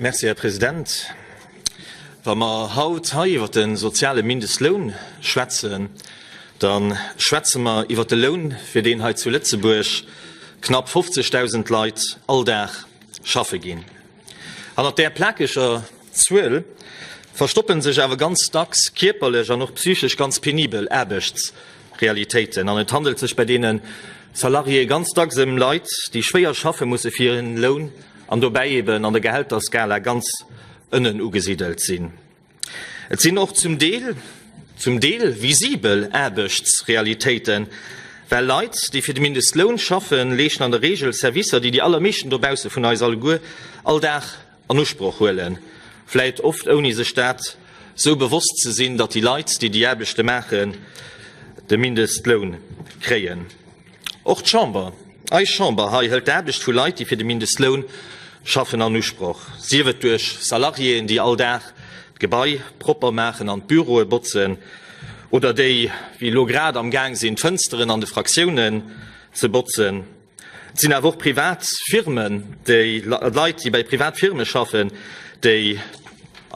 Merci, Här President. Wa mer haut hei iwwer de soziale Mindestloun schwätzen, da schwätze mer iwwer de Loun, fir deen hei zu Lëtzebuerg knapp 50.000 Leit all Dag schaffe ginn. Hannert där plakeger Zuel verstoppe sech awer ganz dacks kierperlech an och psychesch ganz penibel Aarbechtsrealitéiten. An et handelt sech bei deene Salariéë ganz dacks ëm Leit, déi schwéier schaffe musse fir hiren Loun an dobäi eben an der Gehälterskala ganz ënnen ugesidelt sinn. Et sinn och zum Deel, zum Deel visibel Aarbechtsrealitéiten, well Leit, déi fir de Mindestloun schaffen, leeschten an der Regel Servicer, déi déi allermeeschten dobausse vun eis alleguer all Dag an Usproch huelen, vläit oft ouni sech dat sou bewosst ze sinn, datt déi Leit, déi déi Aarbechte maachen, de Mindestloun kréien. Och d'Chamber, eis Chamber hei, hëlt d'Aarbecht vu Leit, déi fir de Mindestloun schaffen, an Usproch, sief et duerch Salariéen, déi all Dag d'Gebai propper maachen an d'Büroe botzen, oder déi, wéi elo grad, am Gaang sinn, d'Fënsteren an de Fraktiounen ze botzen. Et sinn awer och privat Firmen, déi Leit, déi bei privat Firme schaffen, déi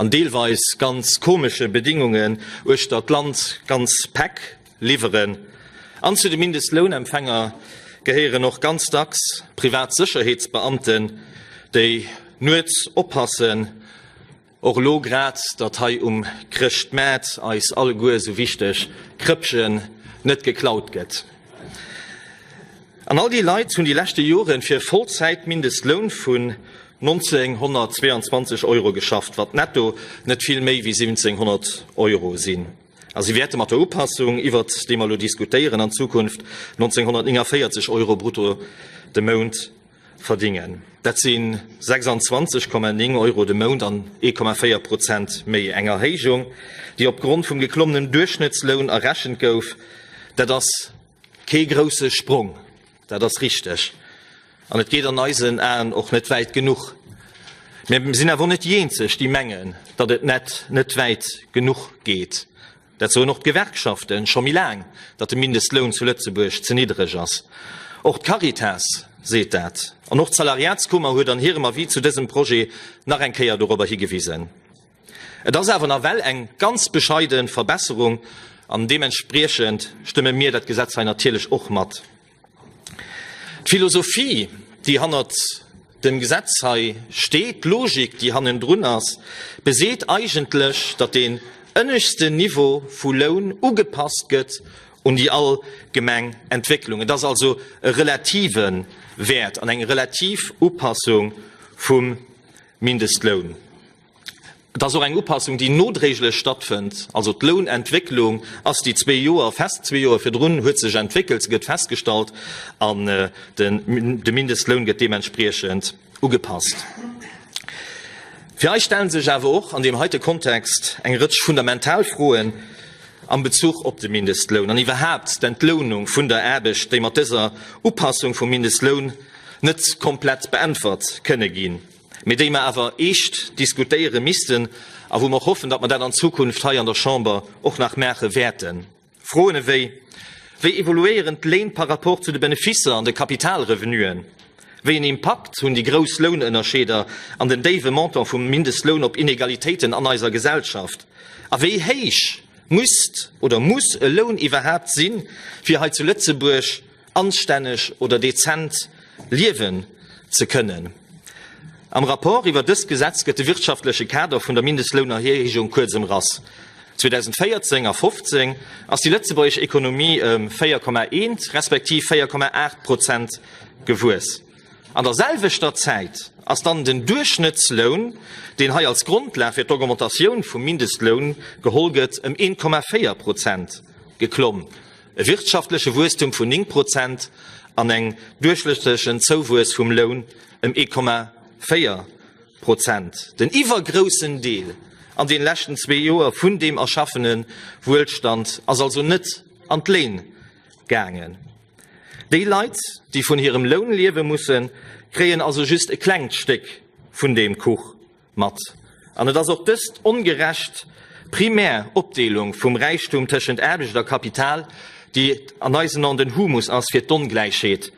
an deelweis ganz komesche Bedingungen uechter d'Land ganz Päck liwweren. An zu de Mindestlounempfänger gehéieren och ganz dacks privat Sécherheetsbeamten, déi nuets oppassen, och elo grad, datt hei um Chrëschtmaart eis alleguer esou wichteg Krëppchen net geklaut gëtt. An all déi Leit hunn déi leschte Joren fir e Vollzäitmindestloun vun 1.922 Euro geschafft, wat netto net vill méi wéi 1.700 Euro sinn. A si wäerte mat der Upassung, iwwert déi mer elo diskutéieren, an Zukunft 1.949 Euro brutto de Mount verdingen. Dat si 26,9 Euro de Mount an 1,4 Prozent méi. Eng Erhéijung, déi opgrond vum geklommenen Duerchschnëttsloun errechent gouf. Dat ass kee grousse Sprong, dat ass richteg. An et geet an eisen Aen och net wäit genuch. Mir sinn awer och net déi eenzeg, déi mengen, datt et net net wäit genuch geet. Dat soen och d'Gewerkschaften scho méi laang, datt de Mindestloun zu Lëtzebuerg ze niddereg ass. Och d'Caritas seet dat. An och d'Salariatskummer huet an hirem Avis zu dësem Projet nach eng Kéier dorobber higewisen. Et ass awer nawell eng ganz bescheide Verbesserung an deementspriechend stëmme mir dat Gesetz hei natierlech och mat. D'Philosophie, déi hannert dem Gesetz hei steet, d'Logik, déi hannendrun ass, beseet eigentlech, datt deen ënneschten Niveau vu Loun ugepasst gëtt un déi allgemeng Entwécklung. Et ass also e relative Wäert an eng relativ Upassung vum Mindestloun. Et ass och eng Upassung, déi nodréiglech stattfënnt. Also d'Lounentwécklung ass déi zwee Joer fest, zwee Joer virdrun huet sech entwéckelt, se gëtt festgestallt an de Mindestloun gëtt deementspriechend ugepasst. Fir eis stelle sech awer och an deem heite Kontext eng Rëtsch fundamental Froen am Bezuch op de Mindestloun an iwwerhaapt d'Entlounung vun der Aarbecht, déi mat dëser Upassung vum Mindestloun net komplett beäntwert kënne ginn. mee déi mer awer eescht diskutéiere missten a wou mer och hoffen, datt mer dat an Zukunft hei an der Chamber och nach maache wäerten. Froen ewéi, Wéi evoluéieren d'Léin par rapport zu de Benefisser an de Kapitalrevenuen? Wéi en Impakt hunn déi grouss Lounënnerscheeder an den déiwe Montant vum Mindestloun op Inegalitéiten an eiser Gesellschaft? A wéi héich misst oder muss e Loun iwwerhaapt sinn, fir hei zu Lëtzebuerg anstänneg oder dezent liewen ze kënnen. Am Rapport iwwer dëst Gesetz gëtt de wirtschaftleche Kader vun der Mindestlounerhéijung kuerz ëmrass. 2014 a 15 ass déi lëtzebuergesch Ekonomie ëm 4,1 respektiv 4,8 Prozent gewuess. An der selwechter Zäit ass dann den Duerchschnëttsloun, deen hei als Grondlag fir d'Augmentatioun vum Mindestloun geholl gëtt, ëm 1,4 Prozent geklomm. E wirtschaftleche Wuesstum vun 9 Prozent an eng duerchschnëttlechen Zouwuess vum Loun ëm 1,4 Prozent. Den iwwergroussen Deel an den leschten zwee Joer vun deem erschaffene Wuelstand ass also net an d'Léin gaangen. Déi Leit, déi vun hirem Loun liewe mussen, kréien also just e klengt Stéck vun deem Kuch. Mat. An et ass och dëst ongerecht primär Opdeelung vum Räichtum tëschent Aarbecht a Kapital, déi an eisen An den Humus ass fir d'Ongläichheet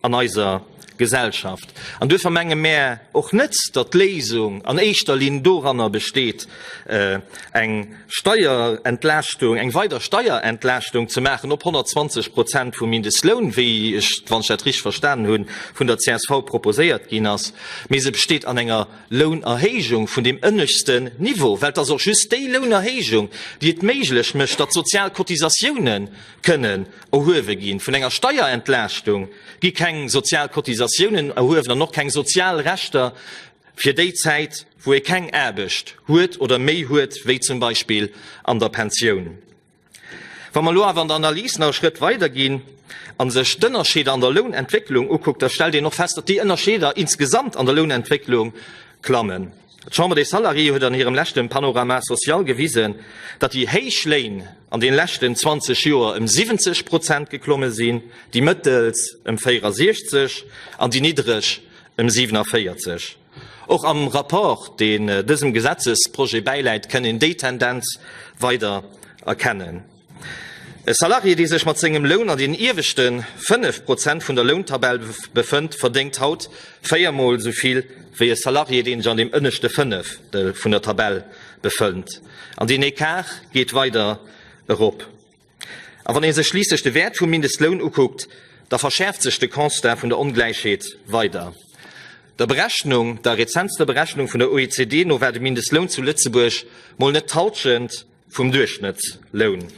an eiser. Gesellschaft. An duerfir menge mär och net, datt d'Léisung an éischter Linn doranner besteet, eng Steierentlaaschtung, eng weider Steierentlaaschtung ze maachen op 120 Prozent vum Mindestloun, wéi ech, wann ech dat richteg verstanen hunn, vun der csv proposéiert ginn ass, mee se besteet an enger Lounerhéijung vun deem ënneschten Niveau, well et ass och just déi Lounerhéijung, déi et méiglech mécht, datt d'sozial Cotisatiounen kënnen erhuewe ginn. Vun enger Steierentlaaschtung gi keng sozial Cotisatiounen erhuewen an och keng sozial Rechter fir déi Zäit, wou ee keng Aarbecht huet oder méi huet, wéi zum Beispill an der Pensioun. Wa mer elo awer an der Analys nach e Schrëtt weider ginn a sech d'Ënnerscheeder an der Lounentwécklung ukuckt, da stellt een och fest, datt déi Ënnerscheeder insgesamt an der Lounentwécklung klammen. D'Chambre des Salariés huet an hirem leschte Panorama social gewisen, datt déi héich Léin an den leschten 20 Joer ëm 70 Prozent geklomme sinn, déi mëttels ëm 64 an déi niddreg ëm 47. Och am Rapport, deen dësem Gesetzesprojet bäiläit, kënn een déi Tendenz weider erkennen. E Salarié, dee sech mat sengem Loun an den ieweschte 5 Prozent vun der Lountabell befënnt, verdéngt haut véiermol esou vill wéi e Salarié, dee sech an deem ënneschte Fënneftel vun der Tabell befënnt. An deen Ecart geet weider erop. A wann ee sech schliisslech de Wäert vum Mindestloun ukuckt, da verschäerft sech de Constat vun der Ongläichheet weider. Der Berechnung, der rezentster Berechnung vun der OECD no war de Mindestloun zu Lëtzebuerg mol net d'Hallschent vum Duerchschnëttsloun.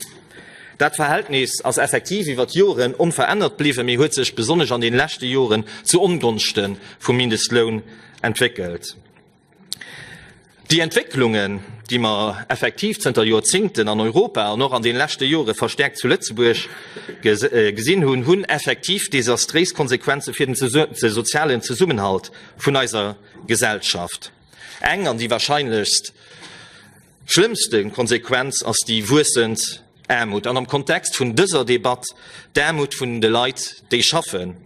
Dat Verhältnis ass effektiv iwwer d'Joren onverännert bliwwen, mee huet sech besonnesch an den leschte Joren zu Ongonschte vum Mindestloun entwéckelt. Déi Entwécklungen, déi mer effektiv zënter Joerzingten an Europa an och an den leschte Jore verstärkt zu Lëtzebuerg gesinn hunn, hunn effektiv desastréis Konsequenze fir den sozialen Zesummenhalt vun eiser Gesellschaft. Eng, an déi wahrscheinlechst schlëmmste Konsequenz ass déi wuessend Aarmut, an am Kontext vun dëser Debatt d'Aarmut vun de Leit, déi schaffen.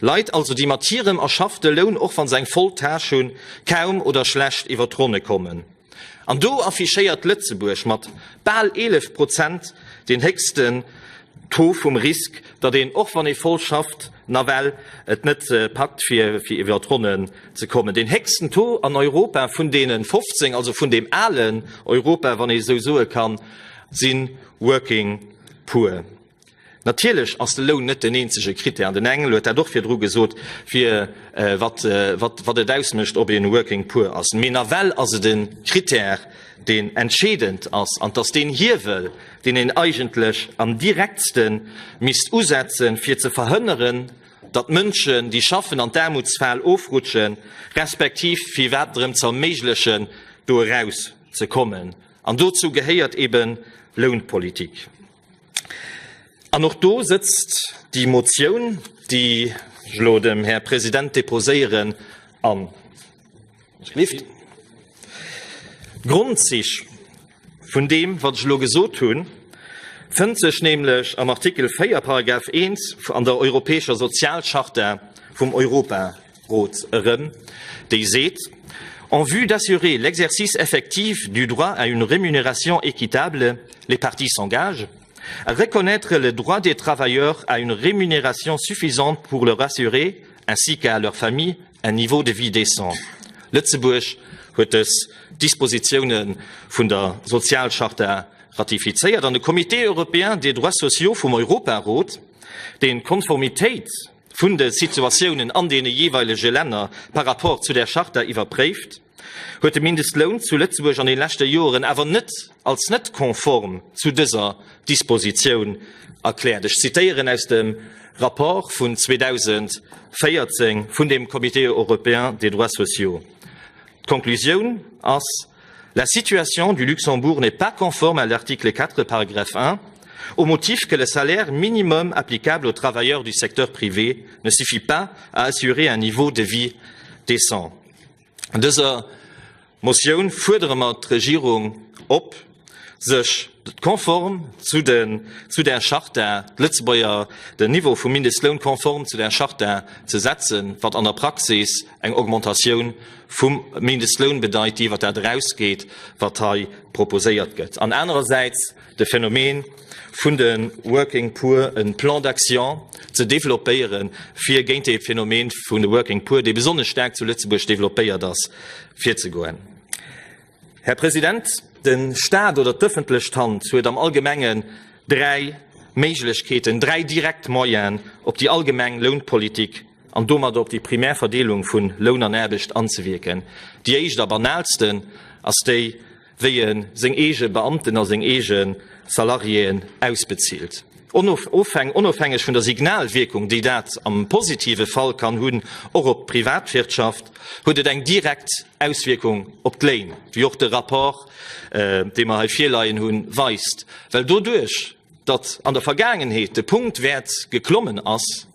Leit also, déi mat hirem erschaffte Loun, och wa se eng voll Täsch hunn, kaum oder schlecht iwwer d'Ronne kommen. An do affichéiert Lëtzebuerg mat bal 11 Prozent deen héchsten Taux vum Risk, datt een, och wann ee voll schafft, nawell et net packt, fir iwwer d'Ronnen ze kommen. Deen héchsten Taux an Europa vun deene 15, also vun deem alen Europa, wann ee esou soe kann, si Working Poor. Natierlech ass de Loun net den eenzege Krittär, an den Engel huet dat och virdru gesot, fir wat wat et ausmécht, ob een Working Poor ass. Mee nawell ass et e Krittär, deen entscheedend ass, an 't ass deen Hiewel, deen een eigentlech am direktste misst usetzen, fir ze verhënneren, datt Mënschen, déi schaffen, an d'Aarmutsfal ofrutschen, respektiv fir iwwerhaapt erëm ze erméiglechen, do eraus ze kommen. An dozou gehéiert ebe Lounpolitik. An och do sëtzt déi Motioun, déi ech elo dem Här President déposéieren, an. D'Grondzich vun deem, wat ech elo gesot hunn, fënnt sech nämlech am Artikel 4, Paragraph 1 an der Europäescher Sozialcharta vum Europarot erëm, déi seet, En vue d'assurer l'exercice effectif du droit à une rémunération équitable, les parties s'engagent à reconnaître le droit des travailleurs à une rémunération suffisante pour leur assurer, ainsi qu'à leur famille, un niveau de vie décent. Lëtzebuerg huet dës Dispositioune vun der Sozialcharta ratifizéiert an de Comité européen des droits sociaux vum Europarot, deen d'Konformitéit vun de Situatiounen an deene jeeweilege Länner par rapport zu där Charta iwwerpréift, huet de Mindestloun zu Lëtzebuerg an de leschte Joren awer net als net konform zu dëser Dispositioun erkläert. Ech zitéieren aus dem Rapport vun 2014 vun dem Comité européen des droits sociaux. D'Konklusioun ass, La situation du Luxembourg n'est pas conforme à l'article 4, paragraphe 1, au motif que le salaire minimum applicable aux travailleurs du secteur privé ne suffit pas à assurer un niveau de vie décent. An dëser Motioun fuerdere mer d'Regierung op, sech konform zu den, zu där Charta, d'Lëtzebuerger, den Niveau vum Mindestloun konform zu där Charta ze setzen, wat an der Praxis eng Augmentatioun vum Mindestloun bedeit, déi iwwer dat erausgeet, wat hei proposéiert gëtt, an anerersäits de Phänomen vun de Working Poor e Plan d'action ze développéieren, fir géint dee Phänomen vun de Working Poor, dee besonnesch staark zu Lëtzebuerg développéiert ass, virzegoen. Här President, de Stat oder d'ëffentlech Hand huet am Allgemengen dräi Méiglechkeeten, dräi direkt Moyenen, op déi allgemeng Lounpolitik an domadder op déi primär Verdeelung vun Loun an Aarbecht anzewierken. Déi éischt a banaalsten ass déi, wéi e seng eege Beamten a seng eege Salariéen ausbezilt. Onofhängeg vun der Signalwierkung, déi dat am positive Fall kann hunn, och op d'Privatwirtschaft, huet et eng direkt Auswierkung op d'Léin, wéi och de Rapport, dee mer hei virleien hunn, weist. Well doduerch, datt an der Vergaangenheet de Punktwäert geklommen ass,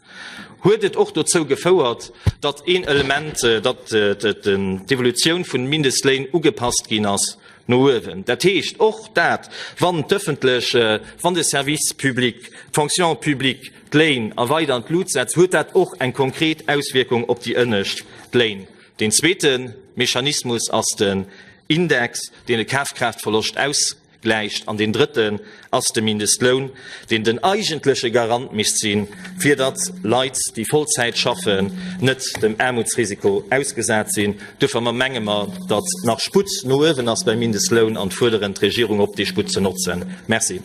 huet et och dozou gefouert, datt een Element, datt d'Evolutioun vun Mindestléin ugepasst ginn ass no uewen. Dat heescht och dat, wann d'ëffentlech, wann de Service public, d'Fonction publique d'Léin a weider an d'Lut setzt, huet dat och eng konkret Auswierkung op déi ënnescht Léin. Deen zweete Mechanismus ass den Index, deen de Kafkraaftverloscht aus. Gläicht. An deen drëtten ass de Mindestloun, deen den eigentleche Garant misst sinn, fir datt Leit, déi Vollzäit schaffen, net dem Aarmutsrisiko ausgesat sinn. Duerfir menge mer, datt nach Sputt no uewen ass beim Mindestloun an fuerderen d'Regierung op, dee Sputt ze notzen. Merci.